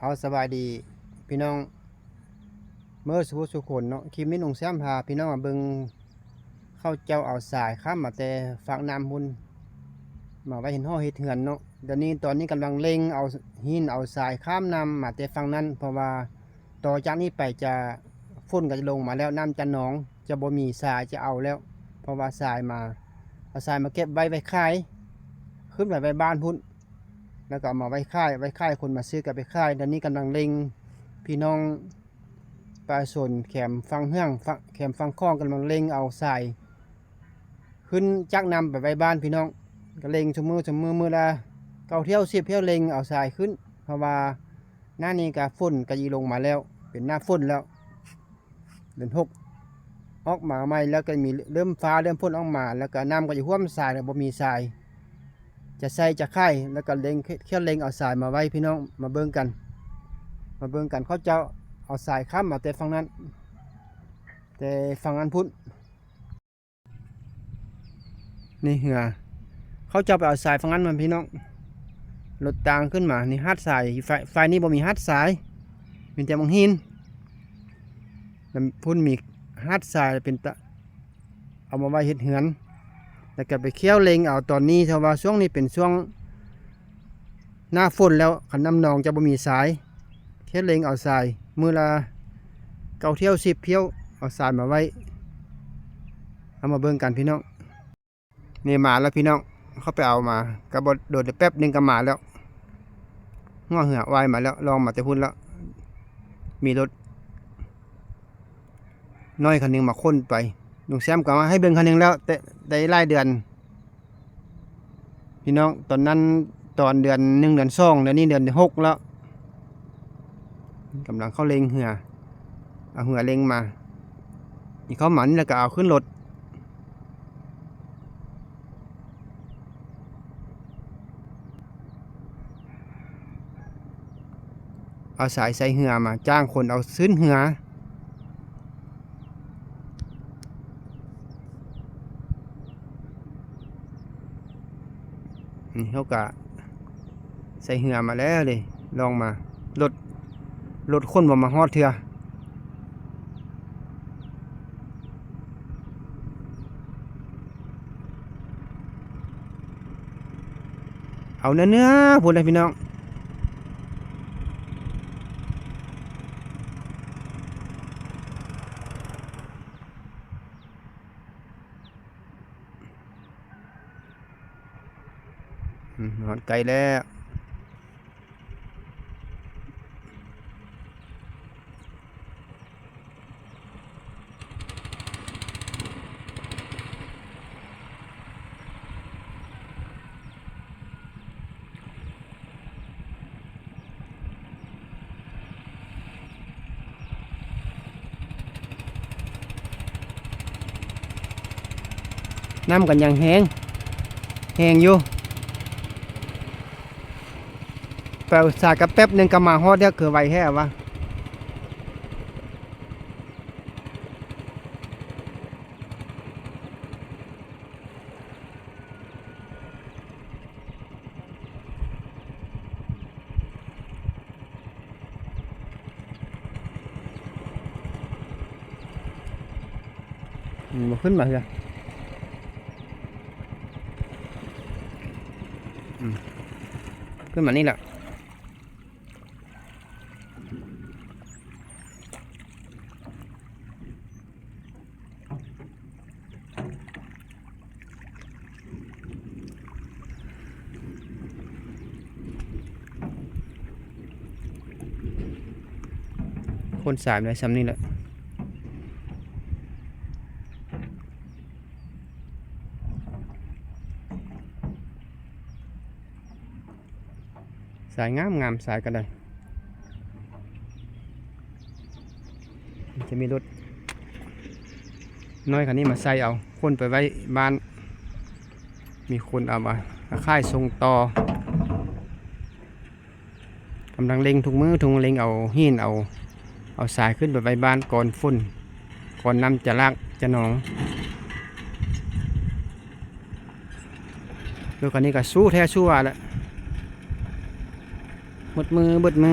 ເອົາ ສະບາຍດີພີ່ນ້ອງເໝິດສູ່ຜູ້ສູ່ຄົນເນາະ. ຄລິບນີ້ລຸງແຊມພາພີ່ນ້ອງມາເບິ່ງ ເຂົາເຈົ້າເອົາສາຍຄ້ຳມາແຕ່ຟາກນ້ຳພຸ້ນ ມາໄວ້ເຮັດຫໍເຮັດເຮືອນເນາະ. ດຽວນີ້ ຕອນນີ້ກຳລັງເລັ່ງເອົາຫີນເອົາຊາຍຂ້າມນ້ຳມາແຕ່ຝັ່ງນັ້ນ ເພາະວ່າຕໍ່ຈາກນີ້ໄປຈະ ຝົນກໍຈະລົງມາແລ້ວ ນ້ຳຈະນອງ ຈະບໍ່ມີຊາຍຈະເອົາແລ້ວ ເພາະວ່າຊາຍມາ ເອົາຊາຍມາເກັບໄວ້ ໄວ້ຂາຍ ຂຶ້ນໄປໄວ້ບ້ານພຸ້ນ ແລ້ວກໍເອົາມາໄວ້ຂາຍ ໄວ້ຂາຍ ຄົນມາຊື້ກໍໄປຂາຍ. ດຽວນີ້ກຳລັງເລັ່ງ ພີ່ນ້ອງປະຊາຊົນແຄມຝັ່ງເຮືອງ ຝັ່ງ ແຄມຝັ່ງຂອງ ກຳລັງເລັ່ງເອົາຊາຍຂຶ້ນຈາກນ້ຳໄປໄວ້ບ້ານພີ່ນ້ອງ. ກໍເລັ່ງຊຸມມື້ ຊຸມມື້ ມື້ລະເກົ້າຖ້ຽວ ສິບຖ້ຽວ ເລັ່ງເອົາຊາຍຂຶ້ນ ເພາະວ່າ ໜ້ານີ້ກະຝົນກະຊິລົງມາແລ້ວ ເປັນໜ້າຝົນແລ້ວ ເດືອນຫົກ ອອກມາໃໝ່ ແລ້ວກະມີເລີ່ມຟ້າເລີ່ມຝົນອອກມາ ແລ້ວກະນ້ຳກະຊິຖ້ວມຊາຍ ແລ້ວບໍ່ມີຊາຍຈະໃຊ້ຈະຂາຍ ແລ້ວກະເລັ່ງ ຂຽນເລັ່ງເອົາຊາຍມາໄວ້ ພີ່ນ້ອງມາເບິ່ງກັນ ມາເບິ່ງກັນ ເຂົາເຈົ້າເອົາຊາຍຂ້າມມາແຕ່ຝັ່ງນັ້ນ ແຕ່ຝັ່ງນັ້ນພຸ້ນ. ນີ້ເຮືອ ເຂົາເຈົ້າໄປເອົາຊາຍຝັ່ງນັ້ນມາພີ່ນ້ອງ ລົດຕາງຂຶ້ນມາ ນີ້ຫາດຊາຍ ຝ່າຍ ຝ່າຍນີ້ບໍ່ມີຫາດຊາຍ ມີແຕ່ໝາກຫີນ ແລ້ວພຸ້ນມີຫາດຊາຍ ເປັນຕາເອົາມາໄວ້ເຮັດເຮືອນ ແລ້ວກໍໄປຂຽນເລັ່ງເອົາຕອນນີ້ ເພາະວ່າຊ່ວງນີ້ເປັນຊ່ວງ ໜ້າຝົນແລ້ວ ຄັນນ້ຳນອງຈະບໍ່ມີຊາຍ ຂຽນເລັ່ງເອົາຊາຍ ມື້ລະເກົ້າຖ້ຽວ ສິບຖ້ຽວ ເອົາຊາຍມາໄວ້ ເອົາມາເບິ່ງກັນພີ່ນ້ອງ. ນີ້ມາແລ້ວພີ່ນ້ອງ ເຂົາໄປເອົາມາ ກໍບໍ່ດົນ ແປັບໜຶ່ງກໍມາແລ້ວ ຫົວເຮືອວ່າຍມາແລ້ວ ລ່ອງມາແຕ່ພຸ້ນແລ້ວ ມີລົດ ນ້ອຍຄັນໜຶ່ງມາຂົນໄປ ລຸງແຊມກໍມາໃຫ້ເບິ່ງຄັນໜຶ່ງແລ້ວ ແຕ່ໄດ້ຫຼາຍເດືອນພີ່ນ້ອງ ຕອນນັ້ນຕອນເດືອນໜຶ່ງ ເດືອນສອງ ດຽວນີ້ເດືອນຫົກແລ້ວ ກຳລັງເຂົ້າເລັ່ງເຮືອ ເອົາເຮືອເລັ່ງມາ ນີ້ເຂົ້າມານີ້ແລ້ວກໍເອົາຂຶ້ນລົດ ເອົາສາຍໃສ່ເຮືອມາ ຈ້າງຄົນເອົາຂຶ້ນເຮືອ ນີ້ເຮົາກະໃສ່ເຮືອມາແລ້ວເດ້ ລ່ອງມາ ລົດ ລົດຂົນບໍ່ມາຮອດເທື່ອ. ເອົາເນື້ອໆ ພຸ້ນແຫຼະພີ່ນ້ອງ ອືມ ຮອດໃກ້ແລ້ວ. ນ້ຳກໍຍັງແຮງ ແຮງຢູ່ ແປວສາກະແປັບໜຶ່ງກໍມາຮອດແລ້ວ ຄືໄວແທ້ວະ. ອືມ ບໍ່ຂຶ້ນມາເທື່ອ ອືມ ຂຶ້ນມານີ້ແຫຼະ. ຄົນສາຍໄດ້ຊ່ຳນີ້ແຫຼະ ສາຍງາມໆ ສາຍກໍໄດ້ ຈະມີລົດນ້ອຍຄັນນີ້ມາໃສ່ເອົາ ຂົນໄປໄວ້ບ້ານ ມີຄົນເອົາມາຂາຍສົ່ງຕໍ່ ກຳລັງເລັ່ງທຸກມື້ ທຸກເລັ່ງເອົາຫີນ ເອົາ ເອົາຊາຍຂຶ້ນໄປໄວ້ບ້ານກ່ອນຝົນ ກ່ອນນ້ຳຈະຫຼາກຈະນອງ. ລົດຄັນນີ້ກໍສູ້ແທ້ສູ້ວ່າແຫຼະ ໝົດມື້ເບິດມື້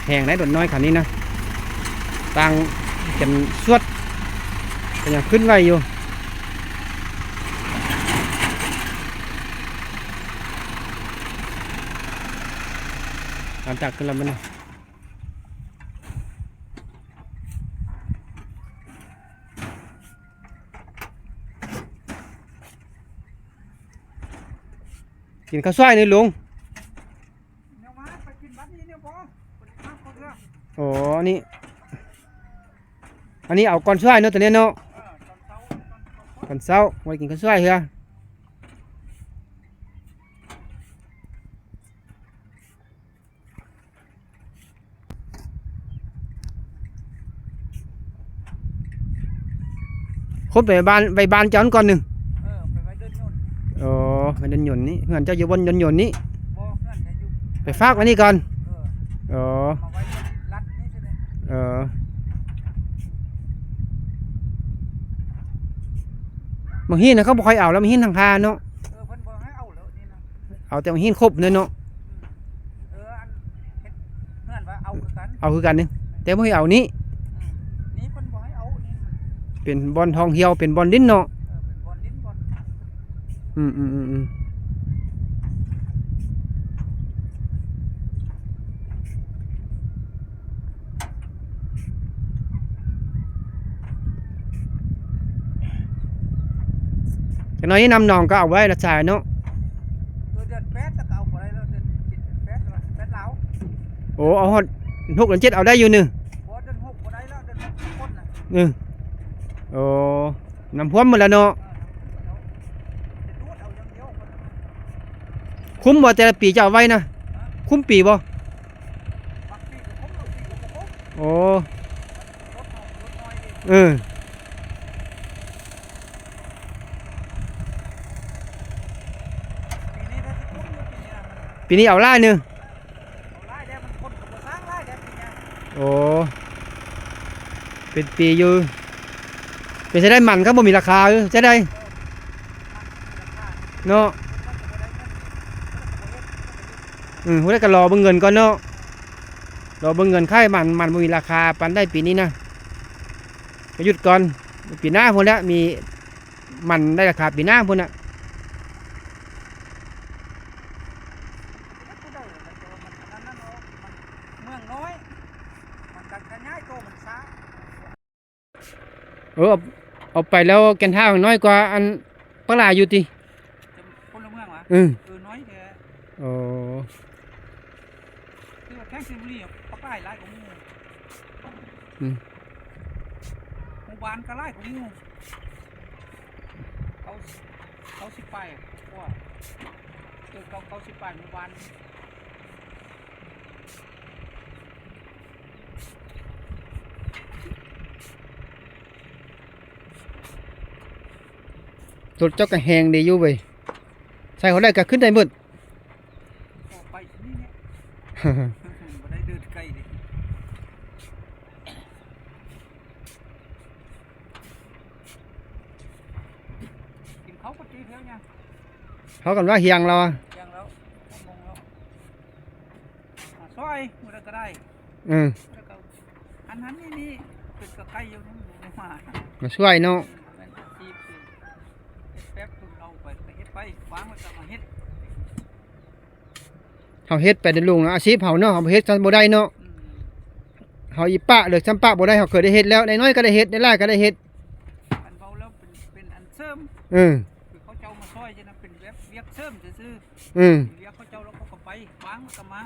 ແຮງໄດ໋ ລົດນ້ອຍຄັນນີ້ນະ ຕ່າງກັນສວດ ກໍຍັງຂຶ້ນໄວຢູ່ ຫຼັງຈາກຂຶ້ນແລ້ວມັນ ກິນເຂົ້າສວຍນີ້ລຸງ. ອໍ ອັນນີ້ ອັນນີ້ເອົາກ່ອນສວຍເນາະ ໂຕນີ້ເນາະ ເອີ ຕອນເຊົ້າ ຕອນເຊົ້າ ຕອນເຊົ້າ ບໍ່ໄດ້ກິນເຂົ້າສວຍເທື່ອ. ຄົບໄປບ້ານ ໄວ້ບ້ານເຈົ້ານັ້ນກ່ອນໜຶ່ງ. ເອີ ໄປໄວ້ເດີ່ນຍົນ. ອໍ ໄວ້ເດີ່ນຍົນນີ້ ເຮືອນເຈົ້າຢູ່ບ່ອນເດີ່ນຍົນນີ້. ບໍ່ ເຮືອນກໍຢູ່ ໄປຝາກໄວ້ນີ້ກ່ອນ. ເອີ ອໍ ມາໄວ້ລັດນີ້ຊິແຫຼະ. ເອີ ໝາກຫີນນະ ເຂົາບໍ່ຄ່ອຍເອົາແລ້ວ ໝາກຫີນທາງຜ່າເນາະ. ເອີ ເພິ່ນບໍ່ໃຫ້ເອົາແລ້ວນີ້ນະ. ເອົາແຕ່ຫີນຄົບເລີຍເນາະ. ເອີ ອັນເຮັດເຮືອນວ່າເອົາຄືກັນ ເອົາຄືກັນນີ້ ແຕ່ບໍ່ໃຫ້ເອົານີ້. ອືມ ນີ້ເພິ່ນບໍ່ໃຫ້ເອົານີ້ ເປັນບ່ອນທ່ອງທ່ຽວ ເປັນບ່ອນຫຼິ້ນເນາະ. ເອີ ເປັນບ່ອນຫຼິ້ນບ່ອນ ອືມໆໆ. ຈັກໜ້ອຍນີ້ນ້ຳໜອງກໍເອົາໄວ້ລະຊາຍເນາະ. ເອີ ເດືອນແປດແລ້ວກໍເອົາບໍ່ໄດ້ແລ້ວ ເດືອນເຈັດ ເດືອນແປດ ເດືອນແປດລາວ. ໂອ້ ເອົາຮອດຫົກເດືອນເຈັດເອົາໄດ້ຢູ່ນີ້. ບໍ່ ເດືອນຫົກບໍ່ໄດ້ແລ້ວ ເດືອນຫົກຄົນນະ. ອື ໂອ້ ນ້ຳຖ້ວມໝົດແລ້ວເນາະ. ເອີ ນ້ຳຖ້ວມໝົດແລ້ວ ໄປດູດເອົາຢ່າງດຽວຄົນນະ. ຄຸ້ມບໍ່ແຕ່ລະປີເຈົ້າເອົາໄວ້ນະ? ຮະ? ຄຸ້ມປີບໍ່? ບາງປີກໍຄຸ້ມ ບາງປີກໍບໍ່ຄຸ້ມ. ໂອ້ ລົດເຮົາລົດນ້ອຍເດ້. ເອີ ປີນີ້ໄດ້ຊິຄຸ້ມຢູ່ ປີນີ້ນະ ປີນີ້ເອົາຫຼາຍໜຶ່ງ. ເອົາຫຼາຍແດ່ ມັນຄົນກໍບໍ່ສ້າງຫຼາຍແດ່ປີນີ້. ໂອ້ ເປັນປີຢູ່ ເປັນຈັ່ງໃດ ມັນກໍບໍ່ມີລາຄາ ເອີ ຈັ່ງໃດ ເອີ ມັນບໍ່ມີລາຄາເນາະ. ເພິ່ນກໍບໍ່ໄດ້ເງິນນີ້ ເພິ່ນກໍບໍ່ເຮັດ ເພິ່ນກໍຢຸດ. ອື ຜູ້ໃດກໍລໍເບິ່ງເງິນກ່ອນເນາະ ລໍເບິ່ງເງິນຂາຍມັນ ມັນບໍ່ມີລາຄາປານໃດປີນີ້ນະ ກໍຢຸດກ່ອນ. ປີໜ້າພຸ້ນແຫຼະ ມີມັນໄດ້ລາຄາປີໜ້າພຸ້ນນະ. ເມືອງນ້ອຍ ມັນກໍຂະຫຍາຍໂຕມັນຊ້າ. ເອີ ເອົາ ເອົາໄປແລ້ວແກ່ນທ້າວນ້ອຍກວ່າອັນປາກຫຼາຍຢູ່ຕິ? ຄົນລະເມືອງຫວາ? ເອີ ເອີ ນ້ອຍແທ້. ໂອ້ ຄືວ່າແຂວງໄຊຍະບູລີປາກຫຼາຍຫຼາຍກວ່າໝູ່. ອືມ ໝູ່ບ້ານກໍຫຼາຍກວ່າໝູ່. ເກົ້າ ເກົ້າສິບປາຍກວ່າ ເອີ ເກົ້າ ເກົ້າສິບປາຍໝູ່ບ້ານ. ລົດເຈົ້າກໍແຮງດີຢູ່ເວີຍ ໃສ່ເທົ່າໃດກໍຂຶ້ນໄດ້ໝົດ. ອອກໄປຊະນີ້ແຫຼະ ບໍ່ໄດ້ເດີນໄກເດ້. ກິນເຂົ້າກໍຕີເທື່ອຍັງ ເຮົາກັນວ່າຮຽງແລ້ວ ຮຽງແລ້ວ ຫົກໂມງແລ້ວ. ມາຊ່ວຍມື້ໃດກໍໄດ້. ເອີ ແລ້ວກໍອັນນັ້ນນີ້ ນີ້ເປັນກະໄກ່ຢູ່ ຍັງບໍ່ມາ ມາຊ່ວຍເນາະ. ອືມ ແມ່ນອາຊີບຄືເຮັດແປັບ ເອົາໄປກໍເຮັດໄປ ວາງໄວ້ກໍມາເຮັດ. ເຮົາເຮັດໄປໃນລຸງເນາະ ອາຊີບເຮົາເນາະ ເຮົາບໍ່ເຮັດກໍບໍ່ໄດ້ເນາະ. ອືມ ເຮົາອີປະເລີຍ ຊ້ຳປະບໍ່ໄດ້ ເຮົາເຄີຍໄດ້ເຮັດແລ້ວ ໄດ້ໜ້ອຍກໍໄດ້ເຮັດ ໄດ້ຫຼາຍກໍໄດ້ເຮັດ. ອັນເວົ້າແລ້ວເປັນ ເປັນອັນເສີມ. ເອີ ຄືເຂົາເຈົ້າມາຊ່ວຍຈັ່ງນັ້ນ ເປັນແບບວຽກເສີມຊື່ໆ. ອືມ ວຽກເຂົາເຈົ້າແລ້ວເຂົາກໍໄປ ວາງແລ້ວກໍມາ.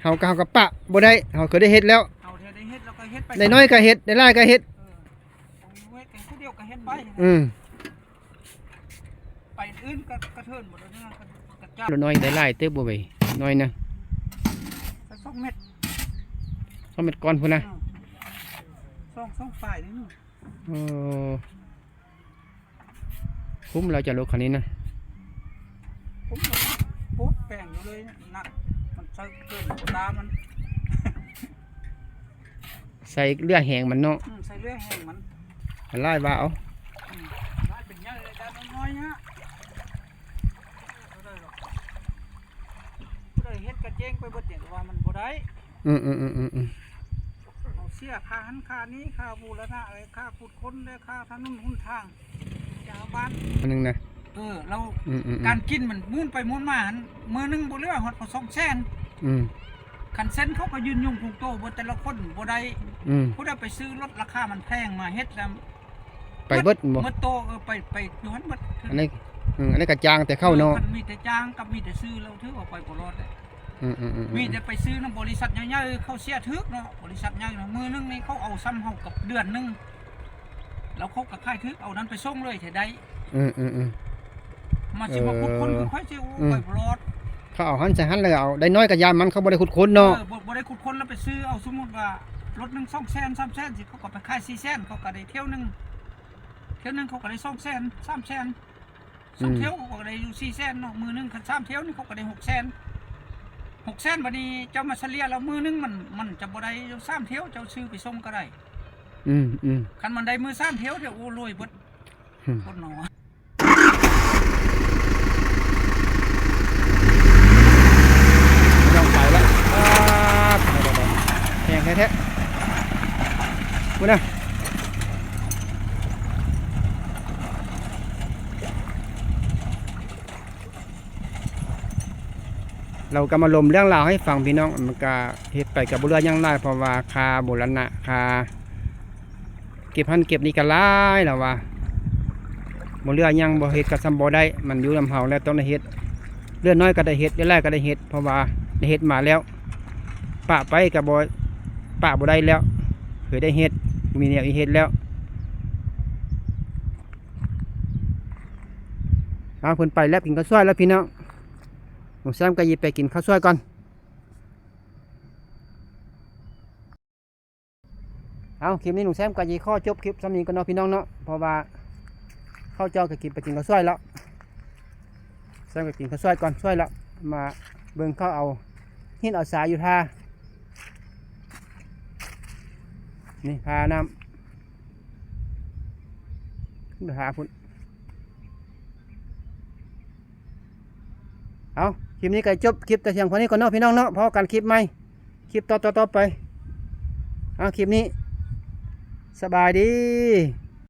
ເຮົາກໍ ເຮົາກໍປະບໍ່ໄດ້ ເຮົາເຄີຍໄດ້ເຮັດແລ້ວ ເຮົາເຄີຍໄດ້ເຮັດແລ້ວກໍເຮັດໄປ ໄດ້ໜ້ອຍກໍເຮັດ ໄດ້ຫຼາຍກໍເຮັດ. ເອີ ບໍ່ມີເວກກັນຜູ້ດຽວກໍເຮັດໄປ. ອືມ ໄປອື່ນກໍກະເທີນໝົດແລ້ວນະ ກະຈັບ. ລົດນ້ອຍໄດ້ຫຼາຍເຕີບບໍ່ເວີຍ ນ້ອຍນະ ສອງແມັດ ສອງແມັດກ່ອນພຸ້ນນະ. ອືມ ສອງ ສອງປາຍນີ້. ໂອ້ ຄຸ້ມແລ້ວຈ້ະ ລົດຄັນນີ້ນະ ຄຸ້ມແລ້ວ. ໂພດແປງຢູ່ເລີຍ ໜັກ ມັນໃສ່ເກີນໂຄຕ້າມັນ ໃສ່ເຫຼືອແຮງມັນເນາະ. ອືມ ໃສ່ເຫຼືອແຮງມັນ ມັນຫຼາຍວ່າເອົາ. ອືມ ຫຼາຍເປັນໃຫຍ່ເລີຍ ດານນ້ອຍໆ ນະ ບໍ່ໄດ້ດອກ. ຜູ້ໃດເຮັດກະເຈັງໄປເບິດ ແຕ່ວ່າມັນບໍ່ໄດ້. ອືມໆໆໆ ເຮົາເສຍຄ່າຫັ້ນຄ່ານີ້ ຄ່າບູລະນະ ເອີຍ ຄ່າຂຸດຄົ້ນ ແລະ ຄ່າຖະໜົນຫົນທາງ ຊາວບ້ານ ອັນໜຶ່ງນະ ເອີ ແລ້ວ ອືມໆໆ ການກິນມັນໝູນໄປໝູນມາຫັ້ນ ມື້ໜຶ່ງບໍ່ເຫຼືອຮອດສອງແສນ ອືມ ຄັນເຊັນເຂົາກໍຢືນຍົງຄົງໂຕເບິດ ແຕ່ລະຄົນບໍ່ໄດ້ ອືມ ຜູ້ໃດໄປຊື້ລົດລາຄາມັນແພງມາເຮັດແລ້ວ ໄປເບິດແມ່ນບໍ່? ໝົດໂຕ ເອີ ໄປ ໄປຢູ່ຫັ້ນເບິດ ອັນນີ້ ອືມ ອັນນີ້ກະຈ້າງແຕ່ເຂົ້າເນາະ ເອີ ຄັນມີແຕ່ຈ້າງກັບມີແຕ່ຊື້ແລ້ວຖືວ່າໄປບໍ່ລອດແຫຼະ ອືມໆໆໆ ມີແຕ່ໄປຊື້ນຳບໍລິສັດໃຫຍ່ໆ ເຂົາເສຍຖືກເນາະ ບໍລິສັດໃຫຍ່ນະ ມື້ໜຶ່ງນີ້ເຂົາເອົາຊ່ຳເຮົາກັບເດືອນໜຶ່ງ ແລ້ວເຂົາກໍຂາຍຖືກ ເອົານັ້ນໄປສົ່ງເລີຍແທ້ໄດ້ ອືມໆໆ ມາຊິມາຂຸດຄົ້ນ ເອີ ຄືຂ້ອຍຊິ ໂອ້ ອືມ ຂ້ອຍບໍ່ລອດ ເຂົາເອົາຫັ້ນໃສ່ຫັ້ນ ແລ້ວເອົາໄດ້ໜ້ອຍກໍຢ່າມັນ ເຂົາບໍ່ໄດ້ຂຸດຄົ້ນເນາະ ເອີ ບໍ່ ບໍ່ໄດ້ຂຸດຄົ້ນ ແລ້ວໄປຊື້ເອົາ ສົມມຸດວ່າລົດໜຶ່ງສອງແສນ ສາມແສນ ຊິ ເຂົາກໍໄປຂາຍສີ່ແສນ ເຂົາກໍໄດ້ຖ້ຽວໜຶ່ງ ຖ້ຽວໜຶ່ງເຂົາກໍໄດ້ສອງແສນ ສາມແສນ ອືມ ສອງຖ້ຽວເຂົາກໍໄດ້ຢູ່ສີ່ແສນເນາະ ມື້ໜຶ່ງຄັນສາມຖ້ຽວນີ້ເຂົາກໍໄດ້ຫົກແສນ ຫົກແສນ ບາດນີ້ເຈົ້າມາສະເລ່ຍແລ້ວມື້ໜຶ່ງມັນ ມັນຈະບໍ່ໄດ້ຢູ່ສາມຖ້ຽວ ເຈົ້າຊື້ໄປສົ່ງກໍໄດ້ ອືມໆ ຄັນມັນໄດ້ມື້ສາມຖ້ຽວ ໂອ້ ລວຍເບິດ ອືມ ຄົນເຮົາ ນ້ອງໄປແລ້ວ ປາດ ແຮງແທ້ໆ ພຸ້ນນະ ລາວກໍມາລົມເລື່ອງລາວໃຫ້ຟັງພີ່ນ້ອງ ມັນກະເຮັດໄປກໍບໍ່ເຫຼືອຫຍັງຫຼາຍ ເພາະວ່າຄ່າບູລະນະ ຄ່າເກັບຫັ້ນເກັບນີ້ກໍຫຼາຍ ລາວວ່າ ບໍ່ເຫຼືອຫຍັງ ບໍ່ເຮັດກໍຊ່ຳບໍ່ໄດ້ ມັນຢູ່ນຳເຮົາແລ້ວຕ້ອງໄດ້ເຮັດ ເຫຼືອໜ້ອຍກໍໄດ້ເຮັດ ເຫຼືອຫຼາຍກໍໄດ້ເຮັດ ເພາະວ່າໄດ້ເຮັດມາແລ້ວ ປະໄປກໍບໍ່ ປະບໍ່ໄດ້ແລ້ວ ເຄີຍໄດ້ເຮັດ ມີແນວອີເຮັດແລ້ວ ເອົາ ເພິ່ນໄປແລ້ວ ກິນເຂົ້າສວຍແລ້ວພີ່ນ້ອງ ນ້ອງແຊມກໍຊິໄປກິນເຂົ້າສວຍກ່ອນ. ເອົາ ຄລິບນີ້ໜຸ່ມແຊມກໍຊິຂໍຈົບຄລິບສ່ຳນີ້ກ່ອນເນາະພີ່ນ້ອງເນາະ ເພາະວ່າເຂົ້າເຈົ້າກໍກິນ ໄປກິນເຂົ້າສວຍແລ້ວ ແຊມກໍກິນເຂົ້າສວຍກ່ອນ ສວຍແລ້ວ ມາເບິ່ງເຂົາເອົາຫີນເອົາຊາຍຢູ່ທ່າ ນີ້ທ່ານ້ຳ ທ່າພຸ້ນ. ເອົາ ຄລິບນີ້ກໍຈົບຄລິບແຕ່ພຽງເທົ່ານີ້ກ່ອນເນາະພີ່ນ້ອງເນາະ ພໍ້ກັນຄລິບໃໝ່ ຄລິບຕໍ່ໆໄປ ເອົາ ຄລິບນີ້ ສະບາຍດີ.